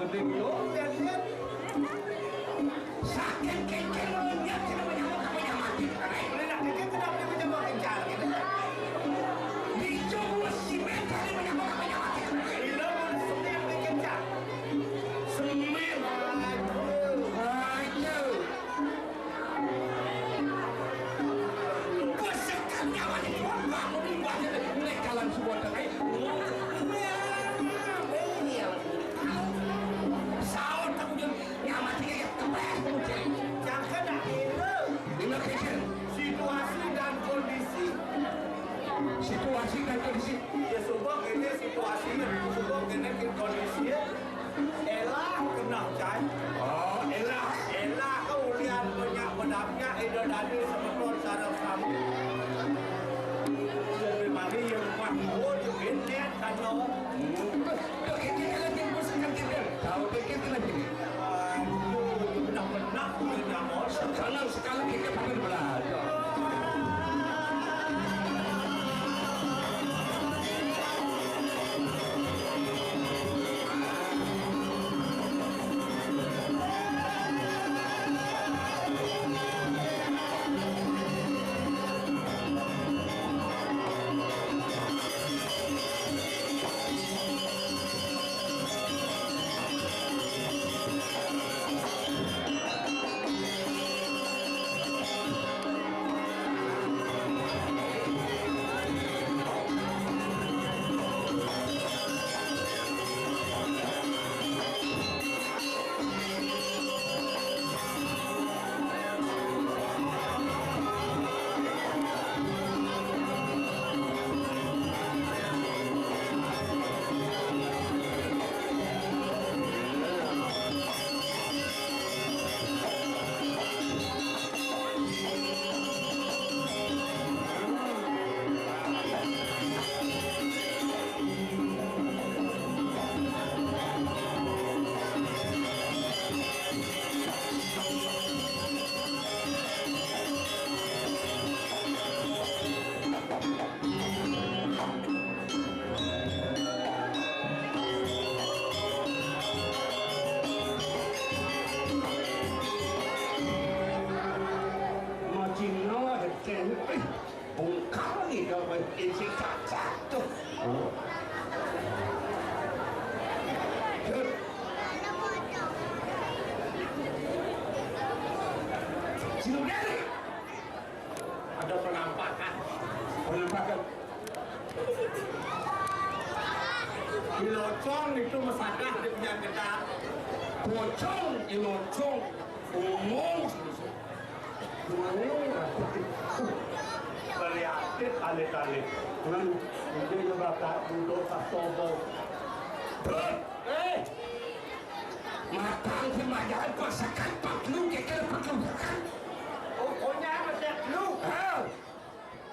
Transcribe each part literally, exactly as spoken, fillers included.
Yo, lihat-lihat. Sakit kengkeng lo, lihat sini menyamuk apa nyamatin. Ini nak kengkeng kenapa dia menyamuk kencang gitu? Dicoba si Meta dia menyamuk apa nyamatin. Ini lo mau semen yang kencang. Semen. Aduh. Aduh. Besekan nyawa di tuan bangun ibadah mulai jalan sebuah terai. Saut aku jeng nyawa tiga ya kepes. Jangan nak kira. Ini pikir. Situasi dan kondisi. Situasi dan kondisi. Ya, coba gini situasi, coba gini kondisi. Elah kena cai. Oh, elah. Elah ke ulian banyak bedapnya, ida dadi semeton sareng sami. Jadi mari yang rumah dua jepit net kano. Tuh, kita lagi pusing kan kita. Tahu pikir kita lagi. Aduh, benar-benar punya nyamuk. Sekarang sekali kita pada belajar. Macam mana ada ten? Eh, bungkal ni dah main isi kaca tu. Oh. Sini, ada penampakan. Penampakan. Ilocong itu mesadah dia punya gedang. Pocong, ilocong, umum. Beliatit alit-alit. Ini dia bakat duduk tak sobo. Eh, matang si majalan pasakan paklu kekal paklu sakan. Oh, konya ada lu. Ha.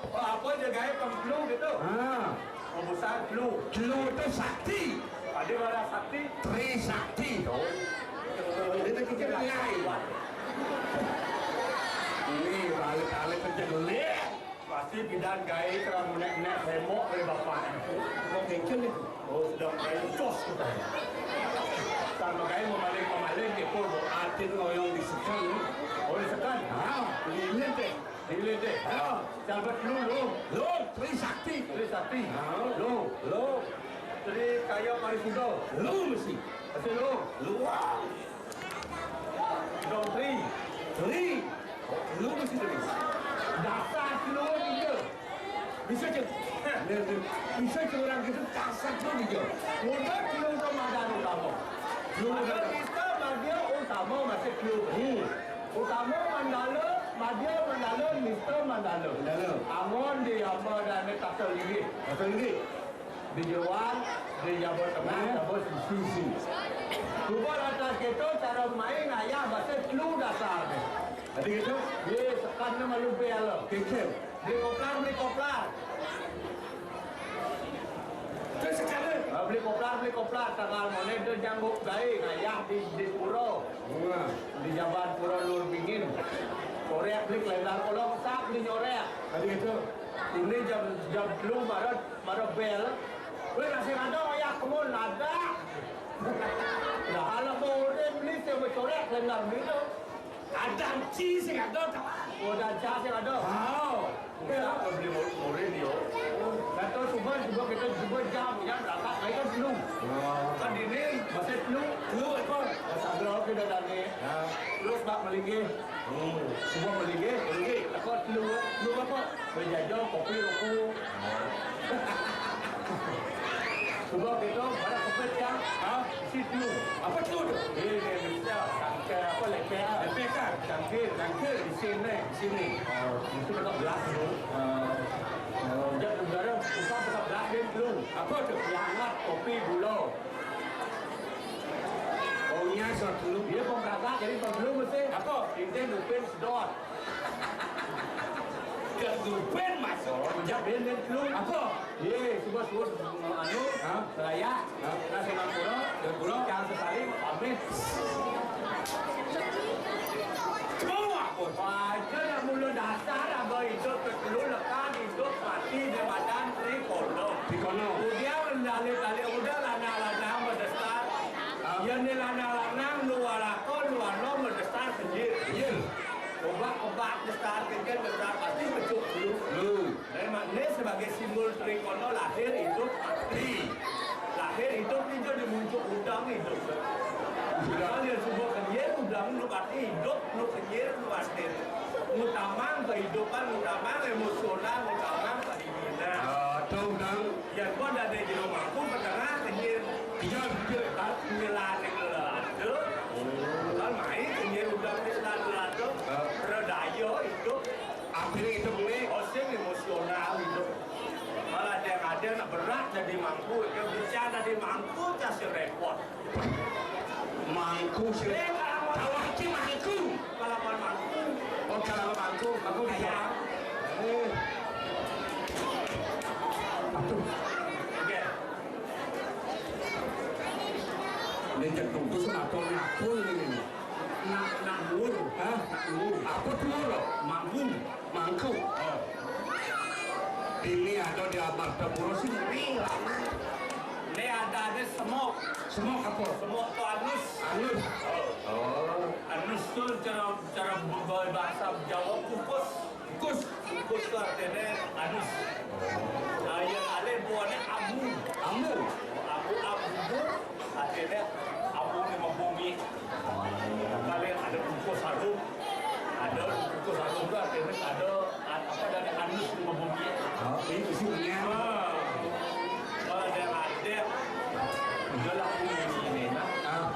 Oh, apa je gaya pengkelu gitu? Ha. Pembusan kelu. Kelu itu sakti. Ada mana sakti? Tri sakti. Oh. Itu kita lain. Ini balik-balik kerja dulu. Pasti bidan gaya terang nek-nek remok dari bapak. Mau kenceng itu. Oh, sudah gaya jos kita. Sama gaya memaling-memaling ke pun. Atin ngoyong di sekan. Oh, di sekan. Ha, lilin teh. Lilin teh. Ha. Sahabat lu, lu. Lu, Tri Sakti. Tri Sakti. Ha. Lu. Lu. Tri Kaya Marisuda. Lu mesti. Mesti lu. Lu. Dong Tri. Tri. Lu mesti Tri. Dasar lu tiga. Bisa je. Bisa je orang kita dasar lu tiga. Mudah lu ke Madan Utama. Lu ada kita Madia Utama masih lu. Hmm. Utama Mandala, Madia Mandala, Mister Mandala. Mandala. Angon di apa dan ni kata lagi. Kata lagi. Di Jawa, di Jawa Tengah, Jawa Sisi. Cuba atas kita cara main ayah bahasa telu dasar ni. Ada gitu? Ye, sekan nama lu bel. Kecil. Beli koplar, beli koplar. Terus sekarang? Ah, beli koplar, beli koplar. Tanggal mana dia janggup gaya, ayah di, di pura. Wah. Di Jaban Pura Lur Bingin. Korek beli kelendar kolong sap beli nyorek. Ada gitu? Ini jam jam belum marah marah bel. Weh, nasi ada ya kemun ada. Dah hal Ngambil tu. Ada ci sing ada tak? Oh, ada ci sing ada. Wow. Oke lah, beli murid yo. Kata subuh, subuh kita subuh jam, jam berapa? Saya kan belum. Kan ini masih belum. Belum apa? Sambil kita tadi. Ya. Terus Pak Meligi. Hmm. Subuh Meligi. Meligi. Aku belum. Belum apa? Berjajah, kopi, rokok. Sebab itu, mana kepet ya? Ha? Isi telu. Apa telu tu? Ini, ini, bisa. Cangkir apa, lepek? Lepek kan? Cangkir. Cangkir di sini, di sini. Oh, itu dekat belah tu. Oh, oh, dia negara, bukan dekat belah dia telu. Apa tu? Yang hangat, kopi, gula. Oh, iya, so telu. Dia pun kagak, jadi pun belum mesti. Apa? Cincin, upin, sedot. Ketupen masuk. Oh, jak ben ben dulu. Apa? Ye, subuh subuh anu, ha? Raya, ha? Nasi Singapura, Singapura, yang sesali, habis. Semua pun. Aja nak mula dasar, abah hidup ke dulu, lekat hidup mati di badan Tri Kono. Tri Kono. Kemudian mendalit-dalit udah lana-lana mendestar. Ha? Yang ni lana-lana, luar aku, luar lo mendestar sendiri. Iya. Obat-obat besar, kejadian besar, pasti becuk dulu. Lu. Dan maknanya sebagai simbol Tri Kono lahir hidup mati. Lahir hidup ni dia dimunjuk udang hidup. Udang. Kalau dia semua kenyir, udang lu mati hidup, lu kenyir, lu mati. Utamang kehidupan, utamang emosional, utamang kehidupan. Ah, tu udang. Yang kau dah ada jero mangkuk, petengah kenyir. Iya, betul. Kan nyelar, nyelar. Kan main kenyir udang di selat-selat tu. Ah. Redaya hidup. Akhirnya itu beli. Osim emosional hidup. Kalau ada yang ada nak berat jadi mangkuk, dia bicara jadi mangkuk, kasih repot. Mangku sih. Eh, kalau Kawaki mangku. Kalau mangku. Oh, kalau mangku, mangku bisa. Iya. Eh. Aduh. Oke. Ini jantung tuh semapon aku ini. Nak, nak dhuwur. Hah? Nak dhuwur. Apa dhuwur? Mangku. Mangku. Oh. Ini ada di Amartapura sih. Ini ada, ada semok. Semok apa? Semok tu anus. Anus. Oh. Oh. Anus tu cara, cara bahasa Jawa kukus. Kukus. Kukus tu artinya anus. Ah, yang alih buahnya abu. Abu. Abu, abu. Akhirnya abu ni membumi. Kalian ada kukus harum, ada kukus harum tu akhirnya ada, apa, dari anus ni membumi. Oh, ini isi punya. Ah. Kalau ada, ada, udah lah, ini, ini, nah. Ah.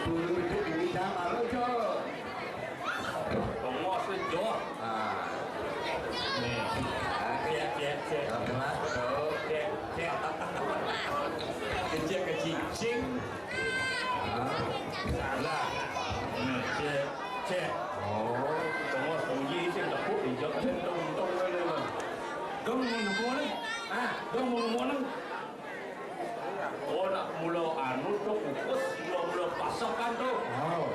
Dulu itu ini dah malu, Jo. Tengok sejuk. Ah. Ni. Ah, cek, cek, cek. Dah keras, betul. Cek, cek. Kecil, kecil. Cing. Ah. Salah. Ni, cek, cek. Oh. Tengok bunyi cing tepuk, hijau, ada untung, untung, ada. Dong, mau nemu ni? Ah, dong, mau nemu ni? Oh, nak mula anu tu kukus, mula-mula pasokan tu. Oh.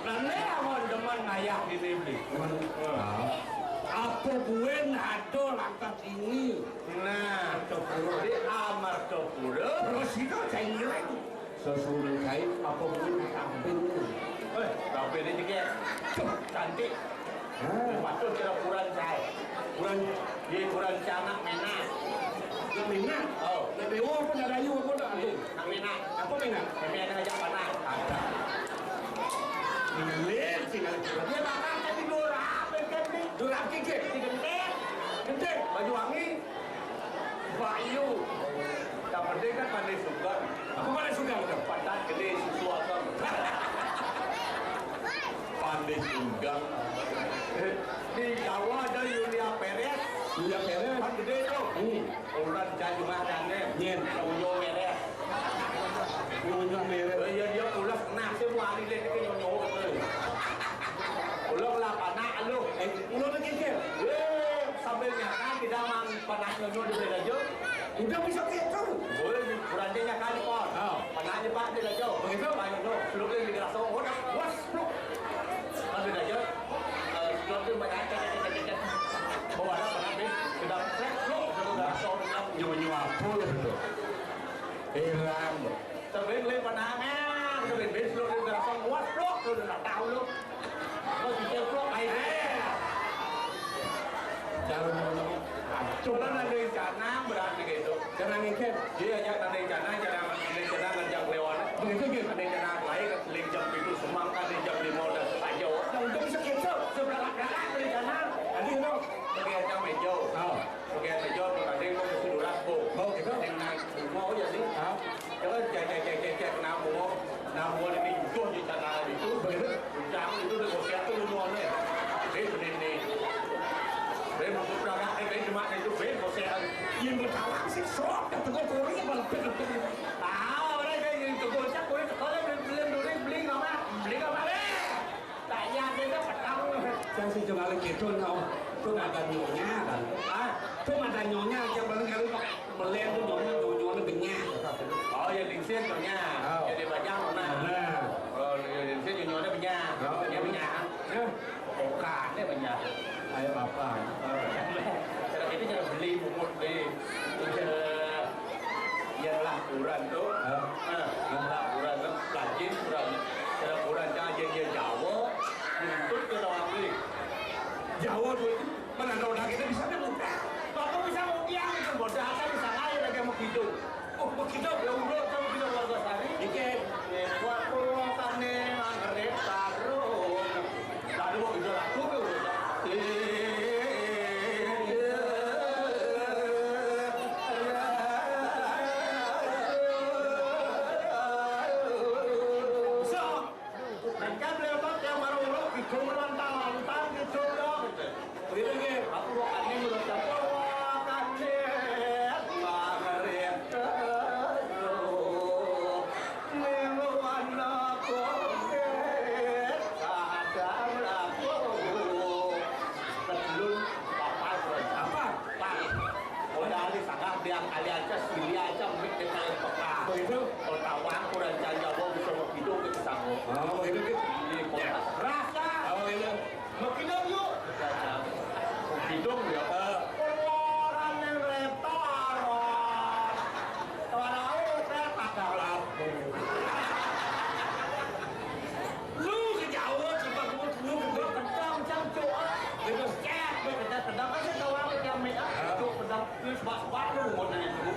Nah, ni awak demen ngayah dini beli. Hmm. Ah. Apa buin ada langkah ini? Nah, tu pura di Amartapura. Terus itu saya ngiring. Sesuruh saya, apa buin kambing ni? Eh, kambing ni sikit. Tuh, cantik. Hmm. Patut kira kurang cai. Kurang, dia kurang cai anak menak. Nak menak? Oh. Nak dewa pun ada ayu pun tak ada. Nak menak. Apa menak? Menak nak ajak panas. Ada. Menelit, sih, kalau dia makan tadi dua rap, kan, ni. Dua rap gigit, si genting. Genting, baju wangi. Bayu. Yang penting kan pandai sukan. Aku pandai sukan, kan? Pantat gede, susu asam. Pandai sukan. Di Jawa ada Yulia Perez. Yulia Perez. Kan gede tu. Hmm. Orang cai rumah tangga. Nyen. Uyo Perez. Uyo Perez. Oh, iya, dia pulas kena semua hari dia ke nyonyo. Ulo kelapa nak lu. Eh, ulo tu kikir. Eh, sambil nyakan kita mang panas nyonyo di beda jo. Udah bisa gitu. Boleh, kurang dia nyakan, Pak. Oh. Panasnya, Pak, dia dah jauh. Begitu? Pak, no. Suruh dia di gelas. Oh, dah. Was, bro. Kan beda jo. Eh, sudah tu banyak cek, cek, cek, cek. Oh, ada panas deh. Sudah, sek, bro. Sudah, sudah. Nyonyo apa tu? Heran. Sambil beli panangan. Kawin bis lu, lu gampang muat, blok, lu udah tahu lu. Lu pikir, blok, ayo. Jangan ngomong. Coba ada rencana berarti gitu. Jangan ngikut. Iya, ya, ada rencana, jangan ada rencana kerja kliwon. Begitu, gitu. Ada rencana lain, kan, seling jam itu semangka di jam lima udah saja. Nah, udah bisa gitu. Sebelah kanan rencana. Tadi, gitu. Pakai kacang hijau. Oh. Bagian bejo, tadi gua mesti duras, Bu. Oh, gitu? Yang naik bunga, oh, ya, sih. Hah? Ya kan, cek, cek, cek, cek, cek, kena bunga. Kena bunga ini, jujur di sana itu. Begitu? Jangan itu udah gosip tuh, bunga nih. Be, bener nih. Be, maksud berangkat, eh, be, cuma itu, be, gosip. Yang bertawa sih, serot, yang tegur, tegur, yang malah, be, be, be. Ah, orang kayak gitu, gosip, gosip, kalau beli, beli, beli, beli, nggak mah, beli, nggak mah, be. Kayaknya ada petang. Saya sih cuma lagi gitu, no. Tuh ada nyonya, kan. Ah, tuh ada nyonya, yang paling kali melihat tuh nyonya, nyonya benyah. Oh, ya, lingsir nyonya. Oh. Jadi bajang, nah. Nah. Oh, ya, lingsir nyonya benyah. Oh, ya, benyah. Eh, bukan, ya, benyah. Ayo, apa? Oh, ya. Cara ini cara beli, pungut, beli. Iya. Yang lah kurang tu, ha? Ha, yang lah kurang tu, lagi kurang. Kalau kurang jangan dia, dia Jawa, nuntut ke orang beli. Jawa tu itu, mana ada orang kita bisa dia mudah. Bapak bisa mau tiang itu, bodoh akan bisa kaya lagi mau hidup. Oh, mau hidup, ya, urut sama kita warga sari. Dikit. Ya, kuat pun makan ni, angkret, taruh. Lalu mau kerja laku ke urut. Eh, Mereka beliau tak yang baru urut, gitu, melantang-lantang, gitu, dong. Gitu, gitu. Aku bawa kanin, menurut aku, bawa kanin. Wah, keren. Aduh. Minggu anak, keren. Sadar aku. Betul, apa, apa? Pak, modal di sana, biar kali aja, sini aja, ambil kita yang peka. Begitu? Kalau tahu aku dan Canja, gua bisa mau hidup, kita sanggup. Oh, begitu, gitu. Iya, kota. Ya. Rasa. Oh, iya. Mau hidup yuk. Kita sanggup. Mau hidup, ya. Eh. Keluaran yang restoran. Tahu, saya tak ada labu. Lu ke Jawa, sebab lu, lu ke Jawa, kedang, cang, cok, ah. Dia bilang, "Cek, dia kedang, kedang, kan saya tahu apa dia ambil, ah. Cok, kedang, lu sebab-sebab lu, mau nanya tu."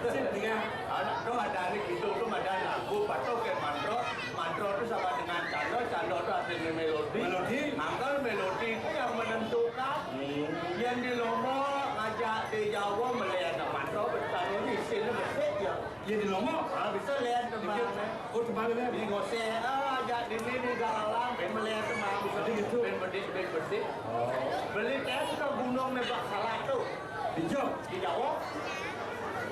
Saya dengar, anak tu ada ni, gitu tu, ada lagu, patut ke mantra, mantra tu sama dengan canda, canda tu artinya melodi. Melodi. Angkal melodi tu yang menentukan. Hmm. Yang di Lombok, ngajak di Jawa, melihat mantra, bertanya ni, sini mesti dia. Iya, di Lombok. Ah, bisa lihat teman. Iya. Oh, teman lihat. Di Ngosek, ah, ajak di ni, di Galalang, ben melihat teman. Jadi gitu. Ben bedik, ben bedik. Oh. Beli teh ke gunung nebak salah tu. Di Jawa? Di Jawa.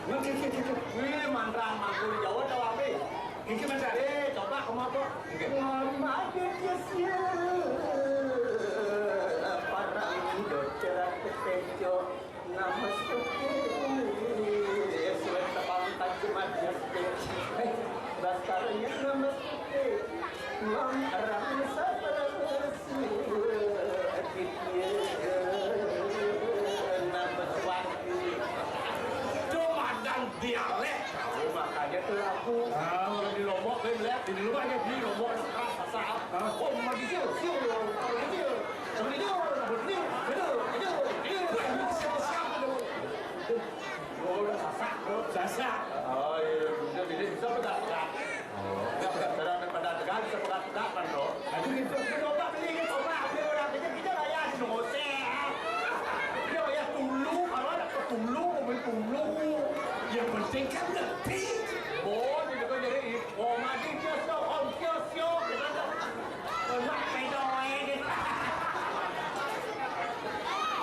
Oke, oke, oke, oke. Wih, mantra mangku di Jawa tahu apa? Ini macam. Eh, coba kamu apa? Oke. Mama, dia sia. Parang dokter ketejo. Namaste. Surat tepang tajimat. Eh, dasarnya namaste. Mam rasa bersuat. Namaste. Cuma dan dialek. Tahu makanya tu aku. Ah. Kalau di Lombok, saya lihat di Lombok aja, di Lombok, Sasak. Ah. Oh, maju, siu, siu, maju, siu. Maju, maju, maju, maju. Siapa, siapa tu? Oh, orang Sasak, bro. Sasak. Oh, iya, iya. Bisa, bisa, bisa pegang, pegang. Oh. Pegang, pegang. Cara daripada pegang, bisa pegang, pegang, kan, bro? Aduh, gitu. Kita coba beli, kita coba. Beli orang kita, kita bayar di Ngosek. Kita bayar tulu, kalau ada ke tulu, mobil tulu. Yang penting kan ngerti. Oh, jadi kau jadi, oh, mati, dia, so, om, dia, sio, kita tak. Lemak pedo aja dia.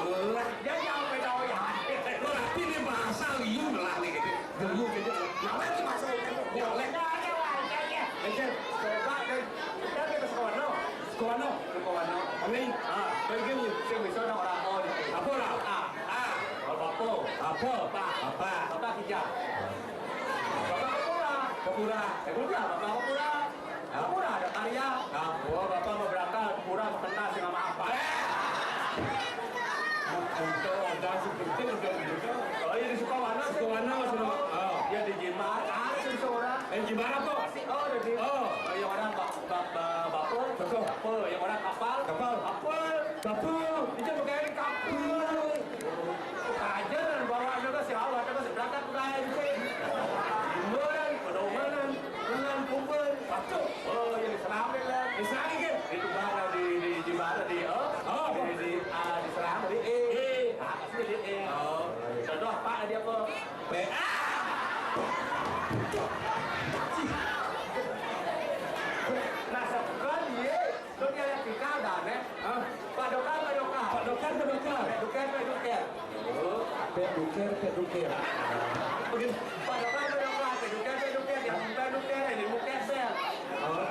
Lah, dia jangan pedo ya. Berarti ini bahasa liu lah nih gitu. Liu gitu. Ngapain sih bahasa liu? Boleh. Nggak ada lah, saya. Oke. Coba deh. Kita ke sekolah, no? Sekolah, no? Sekolah, no? Amin. Ah. Bagi ni. Saya bisa orang, oh, di sini. Apa lah? Ah. Ah. Apa? Apa? Apa? Apa? Apa kerja? Bapak Kepura. Kepura. Kepura, Bapak Kepura. Kepura ada karya. Nah, oh, Bapak mau berangkat, Kepura mau kenal dengan apa? Untuk dan seperti udah gitu. Oh, iya, di Sukawana. Sukawana, Mas, oh. Oh. Ya, di Jimbar, ada seseorang. Eh, Jimbar apa? Si, oh, ada di. Oh. Bapa, bapa, bapa, yang orang kapal, kapal, kapal, kapal. Itu bukan kapal. Aja dan bawa juga si awak, terus berangkat lain sih. Imbalan, pedomanan, dengan kumpul, satu. Oh, yang diserang lah. Diserang ke? Itu mana di, di, di mana di, oh? Oh. Di, di, ah, diserang di, eh. Eh. Ah, sini di, eh. Oh. Contoh apa dia apa? Pe-, ah! Nah, sebukan dia, lo dia lihat tingkah dah, nih. Hah? Padokan, padokan. Padokan, padokan. Padokan, padokan. Oh. Pek duker, pek duker. Begitu. Padokan, padokan. Pek duker, pek duker. Yang bukan duker, yang bukan sel. Oh.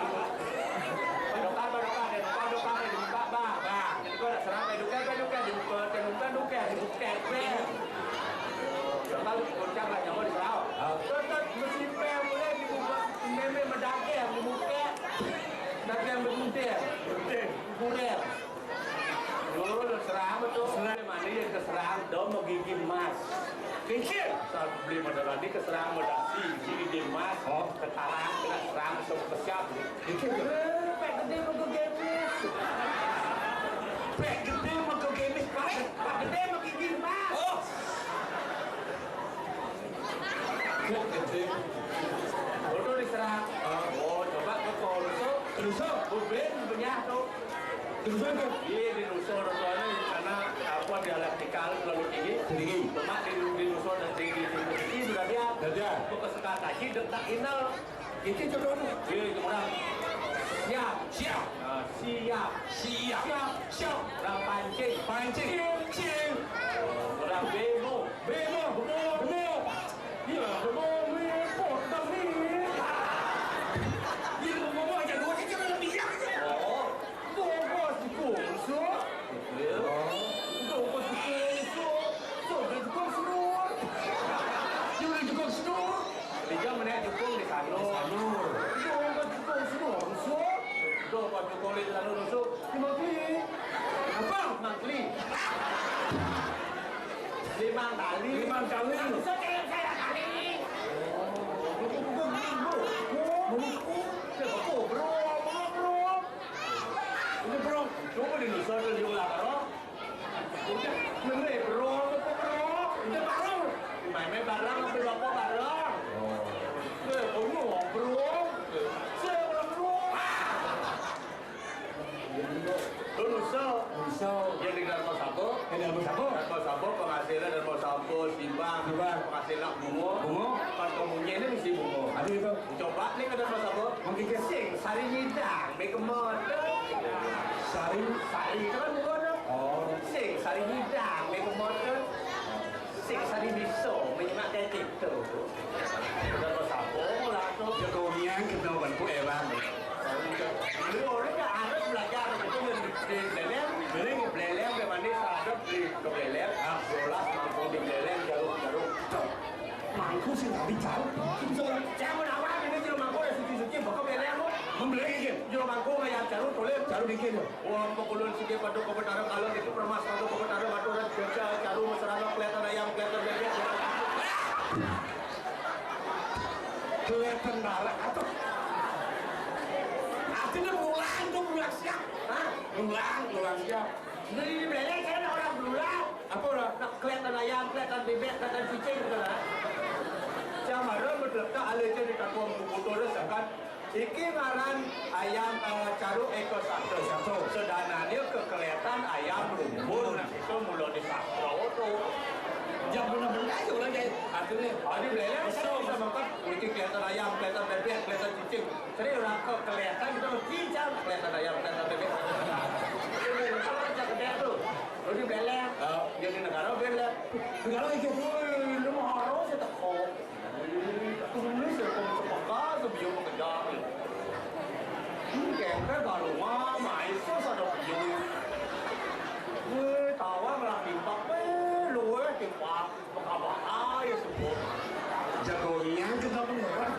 Padokan, padokan. Yang bukan duker, yang bukan bang. Bang. Jadi, kalau nak serang, pek duker, pek duker. Yang bukan, yang bukan duker, yang bukan sel. Kalau di Puncak lah, nyawa di Serau. Ah. Terus, terus, mesti pek mulai dibuka, meme medagang, dibuka. Tapi yang bermudir. Mudir. Kurir. Yo, lo serang betul. Serang mana yang keserang? Dom gigi emas. Gigi. Saat beli modal tadi keserang modasi, gigi emas. Oh. Ketarang, kena serang, semua kesiap. Gigi. Eh, pek gede mau ke gamis. Pek gede mau ke gamis, pak. Pak gede mau gigi emas. Oh. Pek gede. Udah diserang. Oh, coba ke Kolso. Terus, oh. Ubin punya tuh. Terus apa? Iya, di Nusa, soalnya karena apa, dialektikal terlalu tinggi. Tinggi. Cuma di, di Nusa dan tinggi, tinggi, tinggi sudah dia. Sudah dia. Bukan sekat aja, detak inal. Itu contohnya. Iya, itu orang. Siap. Siap. Nah, siap. Siap. Siap. Siap. Orang pancing. Pancing. Pancing. Orang bemo. Bemo. Bemo. Bemo. Iya, bemo, bemo, bemo. Iya, bemo aja, dua aja, lebih aja. Oh. Tunggu, tunggu, so. Iya. Tunggu, tunggu, so. So, dia juga senur. Dia juga senur. Tiga menit jukung di sana. Di sana. Tunggu, tunggu, senur, so. Tuh, Pak Jokowi di sana, so. Lima kali. Apa? Lima kali. Lima kali. Lima kali. Bisa saya, saya kali. Buku, buku, buku. Buku. Buku, bro, bro, bro. Ini, bro, coba di Nusa Tenggara, bro. Udah, mana, bro, apa, bro? Udah, bro. Main-main bareng, apa, apa, bareng. Eh, kamu, bro. Saya, bro. Lu Nusa. Nusa. Yang di Darmasabo. Yang di Darmasabo. Darmasabo, penghasilan Darmasabo, Simbang. Simbang. Penghasilan bunga. Bunga. Pas kamunya ini mesti bunga. Ada itu. Coba nih ke Darmasabo. Mungkin ke sing, sari nyidang, make motor. Sari? Sari itu kan bunga tuh. Oh. Sing, sari nyidang, make motor. Sing, sari bisa, menyemak kayak gitu. Darmasabo, lah tuh. Jokowi yang kita bantu Ewan. Lu orang dah harus belajar itu yang di, di Beleleng. Beleleng. Beleleng, Beleleng, sadap di, ke Beleleng. Ah, sebelas mangkuk di Beleleng, jarum, jarum. Mangkuk sih nggak bicara. Saya mau nawar, ini jarum mangkuk ya suci-suci, bakal Beleleng lu. Membeleng gitu. Jarum mangkuk, ya, jarum, tulis. Jarum bikin. Wah, pekulun sugih padha kepetara, kalau itu permas padha kepetara, batu ora jajal, jarum, serana, kelihatan ayam, kelihatan bebek. Kelihatan darah, atuh. Artinya pulang tuh, pulang siap. Hah? Pulang, pulang siap. Jadi di Beleleng, saya nak orang berulang. Apa orang? Nak kelihatan ayam, kelihatan bebek, kelihatan cicing, gitu lah. Saya marah, berdetak, alih aja di kampung, buku tulis, kan? Iki ngaran ayam, eh, caru eko satu. Satu. Sedanane kekeletan ayam rumpun. Nah, itu mula di sastra itu. Ya, bener-bener aja orang kayak artinya. Adi Beleleng, bisa makan. Iki kelihatan ayam, kelihatan bebek, kelihatan cicing. Sering orang kok kelihatan, kita lebih jam kelihatan ayam, kelihatan bebek. Itu bisa kerja tuh. Adi Beleleng. Oh. Jadi negara Beleleng. Negara iki. Wih, lu mau harus ya teko. Tulis ya, kok sepeka, sebio pekerjaan. Hmm, kengkeh baru mah, maiso sada bio. Weh, tawa malah timpak, weh, lu weh, timpak. Apa aja sebut. Jagonya kita beneran.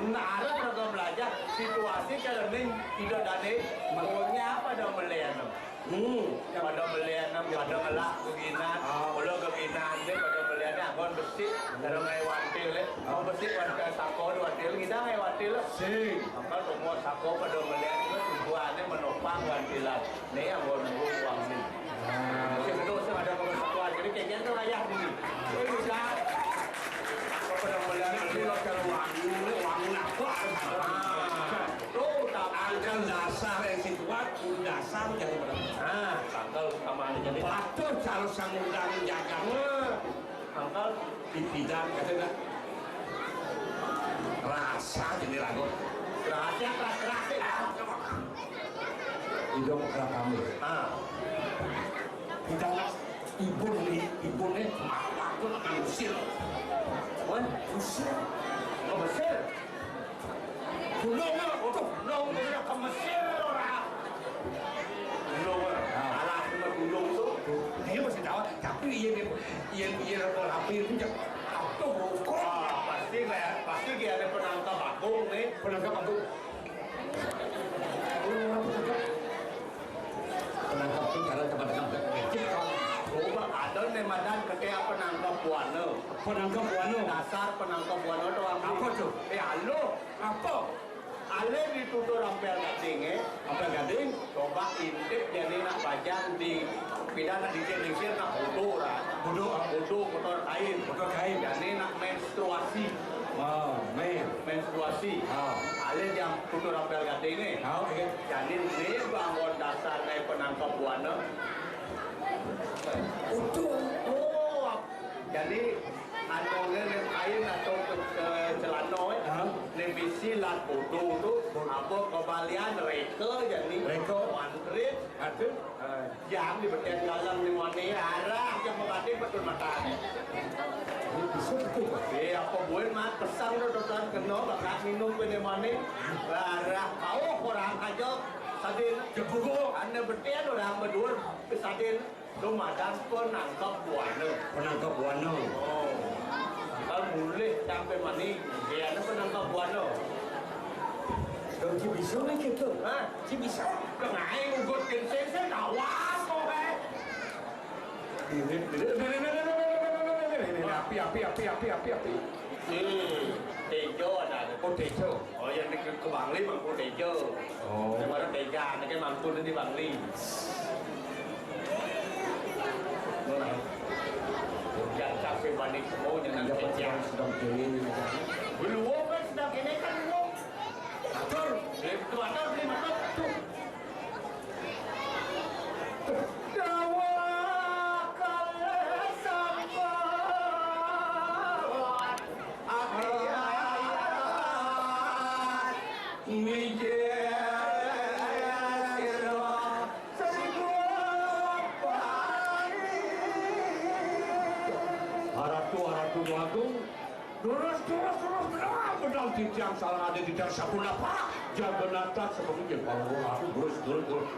Nah, ada program belajar, situasi kalau ning tidak dane, maunya apa dong melihat? Hmm. Pada beli enam, pada ngelak keginan, ah, kalau keginan dia pada beli Jane anggon besik, cara ngai wantil, eh. Mau besik wantil sako, wantil ngidang ngai wantil, eh. Sing. Maka semua sako pada melihat itu tujuannya menopang wantilan. Nih anggon nunggu uang nih. Sing itu sing ada kalau satu aja, jadi kayaknya itu ayah nih. Ini bisa. Pada melihat itu lah kalau wangi, wangi apa? Ah. Tuh, tak angkat dasar yang si kuat, dasar jadi benar. Ah, tanggal sama aja nih. Patuh kalau sang undang jagang. Angkal di bidang kata enggak? Rasa jadi lagu. Rasa keras-keras ya. Itu kerap kami. Ah. Kita nak ibu ni, ibu ni malah tu nak usir. Wah, usir. Ke Mesir. Gunung, gunung, gunung, ke Mesir orang. Gunung, alah, cuma gunung tu. Dia masih tahu, tapi ia, ia, ia lapor pun jak apa rokok. Ah, pasti lah ya, pasti dia ada penangkap agung ni. Penangkap agung. Oh, penangkap. Penangkap tu cara tempat penangkap. Coba ada ni madan kete penangkap buana. Penangkap buana. Dasar penangkap buana tu apa? Apa tu? Eh, alo. Apa? Ale ditutur ampel gading, eh. Ampel gading? Coba intip jani nak bajang di pidan nak dicek-dicek nak bodoh lah. Bodoh, ah. Bodoh motor kain. Motor kain. Jani nak menstruasi. Oh, men. Menstruasi. Ah. Ale jam tutur ampel gading, eh. Ah, oke. Jani ni bangun dasar naik penangkap buana. Utuh. Oh, ap-, jadi, anu ni, ni kain atau ke, ke celana, eh. Ha? Ni bisi lat bodoh tu, apa kebalian reka jadi. Reka. Mantrit. Ada. Ha. Jam di betian galang ni mani, arah jam berbatik betul mata ni. Ini bisa betul, Pak? Eh, apa buat mat pesang tu, tuan kena, bakat minum ke ni mani. Arah kau orang aja, sadin. Jebugo. Anda betian orang berdua, sadin. Tu madan penangkap buana. Penangkap buana. Oh. Kalau mulih sampai mani, dia ada penangkap buana. Kalau ci bisa ni kita. Ha? Ci bisa. Kengai ugut kensing saya kawas kau, eh. Ini, ini, ini, api, api, api, api, api, api. Hmm, tejo ada. Oh, tejo. Oh, yang di ke, ke Bangli mangku tejo. Oh. Yang mana teja, ini kan mangku ni di Bangli. Mana? Yang sampai balik semua, jangan teja. Sedang kini ni. Belum kan, sedang kini kan belum. Atur. Eh, tu atur, ni atur. Tu. Dawa kala sambat. Akhirnya. Mijil sira sing kuwapani. Aratu, aratu Agung, durus, durus, durus, benar, benar titiang salah ada titiang sampun apa? Jagannatha seperti yang baru aku durus, durus, durus.